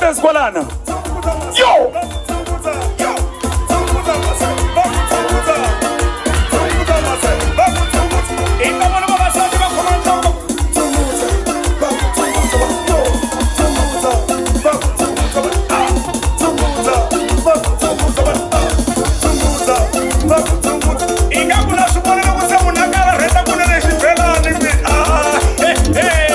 switezi kwalana. Yo! Ingaku na swi vona loko se munhu a karhi a rheta kunene xibelani mi ah, he, he.